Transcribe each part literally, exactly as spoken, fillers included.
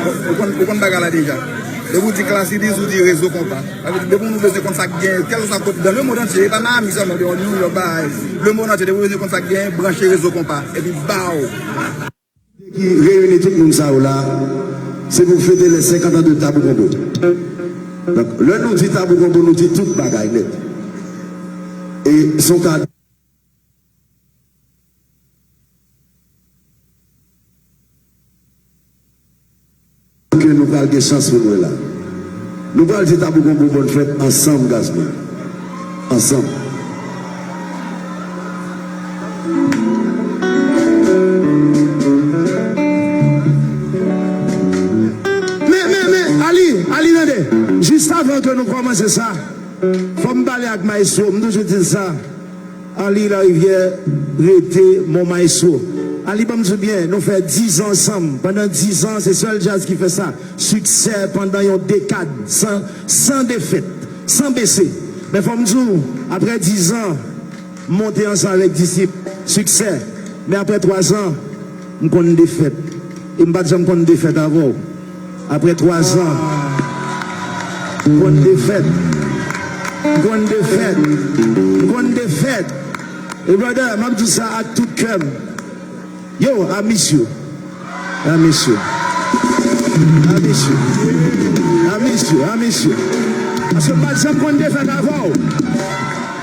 Ou konn, ou konn bagay la deja. Depi w di Classidies, ou di Rezo Konpa. Sa vle di, depi nou bezwen konn sa k gen, kèlkeswa kote, dans le monde entier, e pa Miami sèlman, New York, bagay. Le monde entier, depi w bezwen konn sa k gen, branche Rezo Konpa. Epi baw! Ki reyini tout moun sa yo la, se pou fete les cinquante ans de Tabou Konbo. Donk, lè nou di Tabou Konbo, nou di tout bagay nèt. E se yon kado ke nou pral gen chans pou nou wè la. Nou pral di Tabou Konbo bòn fèt ansanm, gazman. Ansanm. Men, men, men, Ali, Ali, tande. Jis avan ke nou kòmanse sa, fò m pale ak maestro, m toujou di l sa. Ali Larivière rete mon maestro. Ali, ban m di w byen, nou fè diz an ansanm. Pandan diz an, se sèl djaz ki fè sa. Siksè pandan yon dekad, san, san defèt, san bese. Men fò m di w, apre diz an, m monte ansanm avèk Disip, siksè. Men apre twa zan, m konn defèt. E m pa t janm konn defèt avè w. Apre twa zan, m konn defèt. M konn defèt. M konn defèt. E brother, m ap di w sa ak tout kè m. Yo, I miss you. I miss you. I miss you. I miss you. I miss you. Paske m pa t janm konn defèt avè w.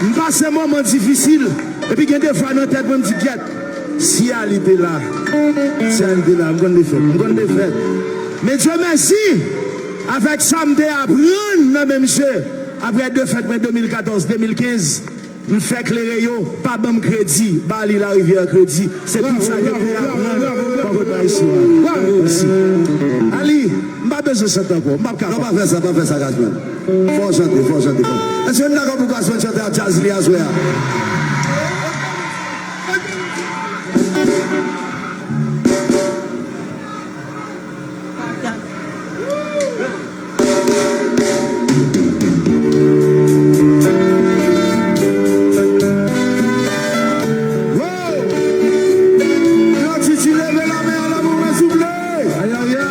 M pase moman difisil. Epi gen de fwa nan tèt mwen, m di, "Gyèt, si Ali te la, si Ali te la, m konn defèt, m konn defèt." Men Dye mèsi, avèk sa m te aprann nan men misye, apre defèt mwen de mil katòz, de mil kenz, m fè klere yo pa ban m kredi, ba Ali Larivière kredi. Se tout sa ke m te aprann bò kote maestro a. Mèsi. Ali, m pa bezwen chante ankò. M p ap kapab. Non, pa fè sa, pa fè sa, Gazzman. Fò w chante, fò w chante, fò w. Èske nou dakò pou Gazzman chante ak djaz li aswè a? Wow! Gratitude, leve la men anlè pou mwen, souple. Aya, aya.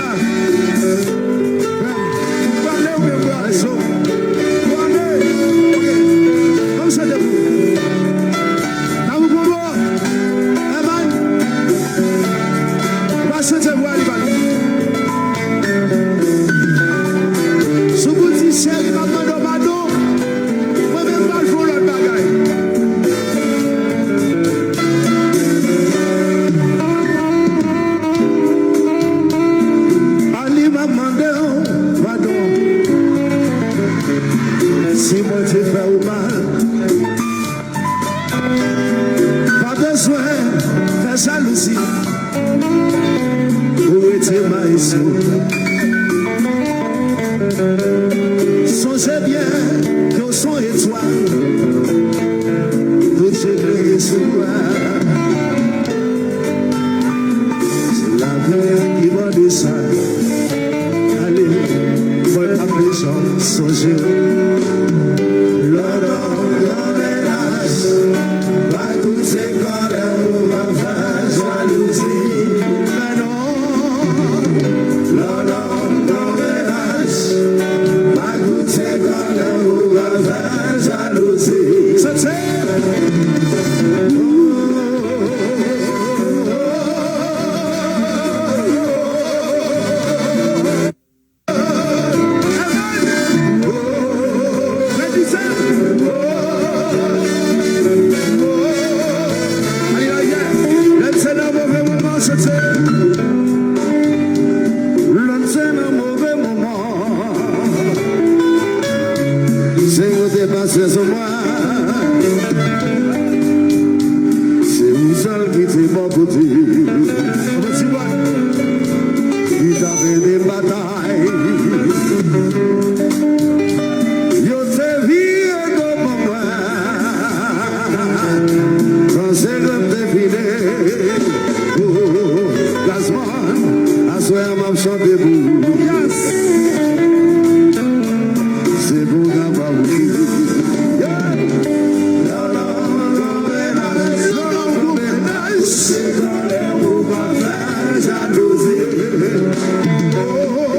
Prale ou byen prale? Prale. Ok. Ban m chante pou ou. Nan ou konbo. Evan. Ou pa chante pou Ali, pa non. Si w di cheri, m ap mande w padon. Mwen menm m pral fè yon lòt bagay. Ali, m ap mande w padon. Si mwen te fè w mal, pa bezwen fè jalouzi. Ou rete maestro. Sonje byen ke w se yon etwal. Tout se klere sou ou. Se lavi a ki mande sa. Ale, mwen pa bezwen sonje w. Lòt lòm nan mennaj. Pa koute kòlè ou pa fè jalouzi. Men non. Lòt lòm nan mennaj. Pa koute kòlè ou pa fè jalouzi. Sante. Lè n se nan move moman, se, se, lè n se nan move moman, se ou te pase sou mwen. Se ou sèl ki te bò kote. Ki t ap ede m batay. Yo te vire do ban mwen. Panse ke m te fini. Oh, Gazzman, aswè a m ap chante pou ou. Yes. Se pou w kapab ri. Yeah. Lòt lòm nan mennaj. Lòt lòm nan mennaj. Se kòlè ou pa fè jalouzi. Oh.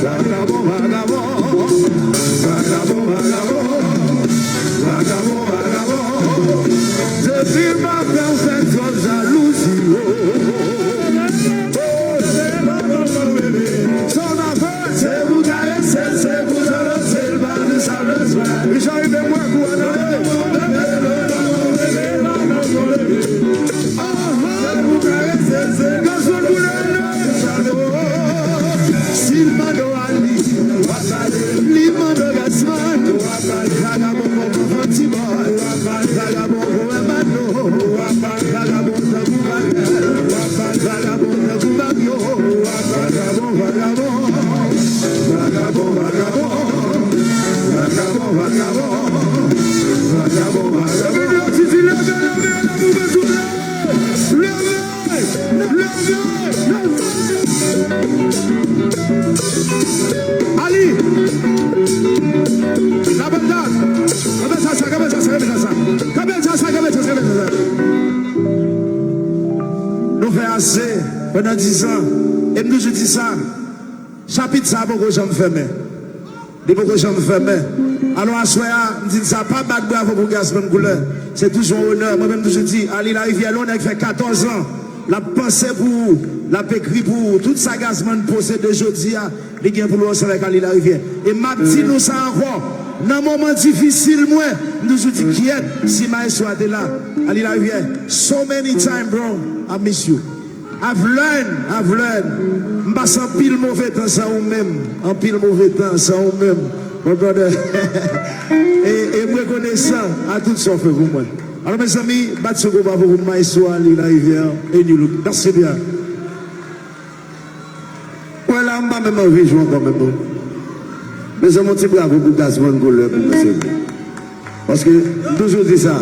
Vagabon, vagabon, vagabon, vagabon, vagabon, vagabon. Depi maten w fè twòp jalouzi, oh. Sa w nan fè? Se pou karese l, se pou tande si l pa di sa l bezwen. Li jan rive mwen kou an nan men. Se pou karese l, se pou tande si l pa di sa l bezwen. Li mande w Gazzman. Vagabon kòman Fanti Boy. Vagabon kòman Mano. Vagabon tankou Bagnèl. Vagabon tankou Babyo. Vagabon, vagabon. Vagabon, vagabon. Vagabon, vagabon. Vagabon, vagabon. Titi, leve, leve, leve, leve, souple. Leve! Leve! Ali! Kanpe sa, kanpe sa, kanpe sa, kanpe sa. Kanpe sa, kanpe sa, kanpe sa. Nou fè ase pandan diz an. E m toujou di sa. Chapit sa a poko janm fèmen. Li poko janm fèmen. Alò, aswè a, m di n sa, pa bat bravo pou Gazzman Couleur. Se toujou yon onè. Mwen menm toujou di, Ali Larivière, yon nèg fè katòz an, l ap panse pou ou, l ap ekri pou ou. Tout sa Gazzman posede jodi a, li gen pou l wè ansanm avèk Ali Larivière. E m ap di nou sa ankò, nan moman difisil mwen, m toujou di, kyèt, si maestro a te la, Ali Larivière, so many time, bro, I miss you. I've learned, I've learned. M pase anpil move tan san ou menm. Anpil move tan san ou menm. My brother. E, e m rekonesan a tout sa w fè pou mwen. Alò, mezanmi, bat yon gwo bravo pou maestro Ali Larivière e Nu-Look. Mèsi byen. Wè la, m pa menm anvi jwe ankò menm non. Mezanmi, yon ti bravo pou Gazzman Couleur pou mwen, silvouplè. Paske, m toujou di sa,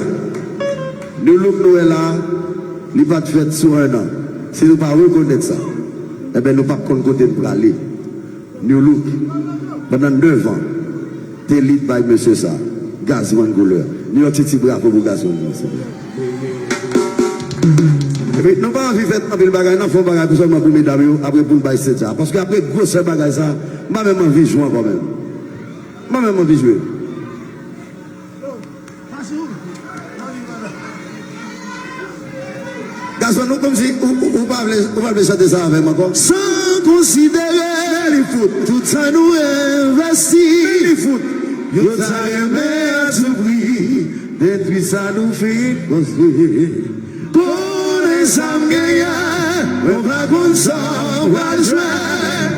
Nu-Look nou wè la, li pa t fèt sou en an. Si nou pa rekonèt sa, enben, nou p ap konn kote n prale. Nu-Look, pandan nèf an, te lead by mesye sa, Gazzman Couleur. Nou yon ti, ti bravo pou Gazzman Couleur, silvouplè. Epi, nou pa anvi fè anpil bagay, n ap fè yon bagay pou sèlman pou medam yo, apre pou n bay stage sa. Paske apre gwosè bagay sa, m pa menm anvi jwe ankò menm. M pa menm anvi jwe. Gazzman, ou kòmsi ou, ou, ou pa vle, ou pa vle chante sa avè m ankò? San konsidere li fout tout sa nou envesti. Li fout. Yo ta renmen a tou pri detwi sa nou fin konstwi. Konnen sa m genyen, mwen pa konn sa w pral jwenn.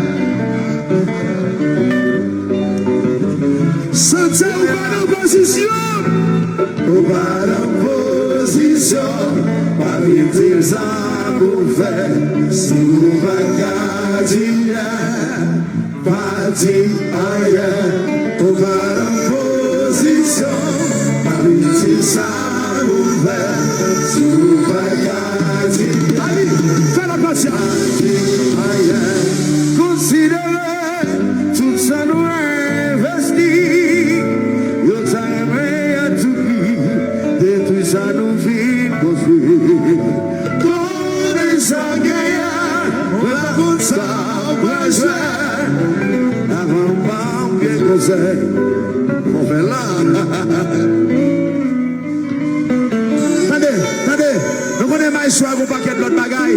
Santi ou pa nan pozisyon. Ou pa nan pozisyon, pa vin di m sa pou fè, si ou pa ka di lè. Pa di anyen, ou pa nan pozisyon. Pa vin di sa pou fè, si ou pa ka di. Ali, fè lòt pati a. Pa di anyen. Konsidere tout sa nou envesti. Yo ta renmen a tou pri detwi sa nou fin konstwi. Konnen sa w genyen, mwen pa konn sa w pral jwenn. Avan m ba w kèk konsèy, fò w fè la. Tande, tande, nou konnen maestro a gon pakèt lòt bagay.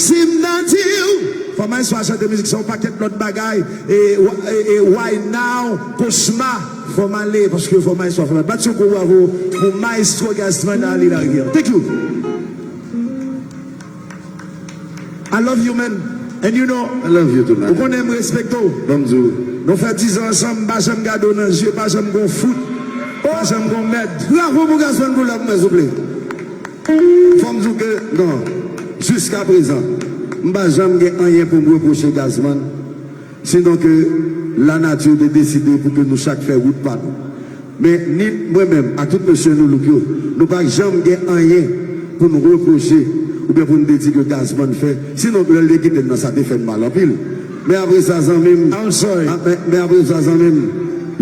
Si m nan di w, fò maestro a chante mizik sa, yon pakèt lòt bagay. E, e, e, Why Now, Kochma, fò m ale, paske fò maestro a fè mal. Bat yon gwo bravo pou maestro Gazzman Ali Larivière. Thank you. I love you, man. And you know, I love you too, man. Ou konnen m respekte w. Ban m di w. Nou fè diz an ansanm, m pa janm gade w nan je, pa janm gon fout, pa janm gon mèd. Bravo pou Gazzman Couleur pou mwen, souple. Fò m di w ke, non, jiskaprezan, m pa janm gen anyen pou m repwoche Gazzman. Sinon ke lanati te deside pou ke nou chak fè wout pa nou. Men ni mwen menm ak tout mesye Nou Look yo, nou pa janm gen anyen pou n repwoche oubyen pou n te di ke Gazzman fè. Sinon ke lè l te kite n nan, sa te fè n mal anpil. Men apre sa, zanmi m, I'm sorry. Ah, men, men apre sa, zanmi m,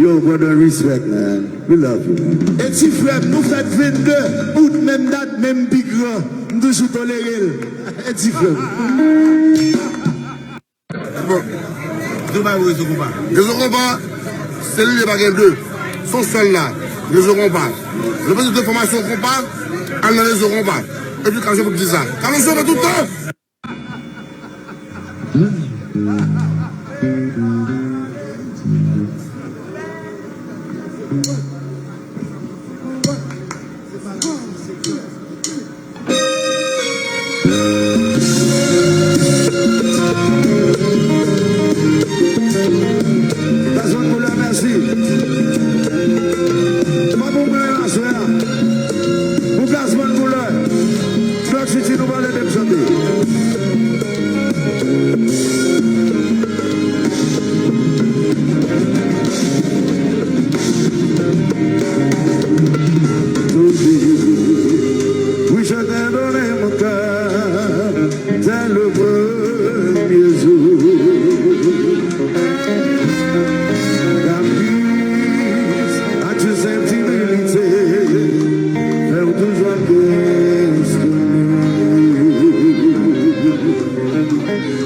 yo, brother, respect, man. We love you, man. E ti frè m, nou fèt vennde out, menm dat, menm pi gran. M toujou tolere l. E ti frè m. Bon. Di w pa wè Rezo Konpa. Rezo Konpa, se li, li pa gen de. Se yon sèl la. Rezo Konpa. Lè w bezwen enfòmasyon konpa, al nan Rezo Konpa. Epi Kazo pou di sa. Kazo sove tout tan. Gazman Koulè, mèsi. Mwen pou mwen aswè a. Pou Gazman Koulè. Klòt City, nou pale de m chante. Wi, je t'ai donné mon cœur dès le premier jour. Caprice, as-tu cette humilité, faire toujours question.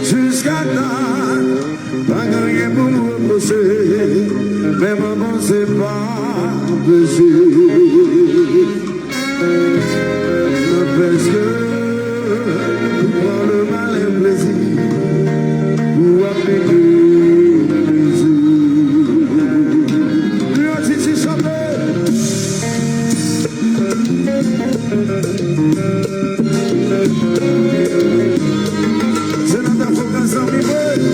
Jusqu'à ta Pa gen anyen pou m repwoche, menm an panse pa peche. N'empêche que ou pran le malin plezi pou w ap mete plezi. Yo, Titi, chante! Se nan ta fokal zanmi mwen.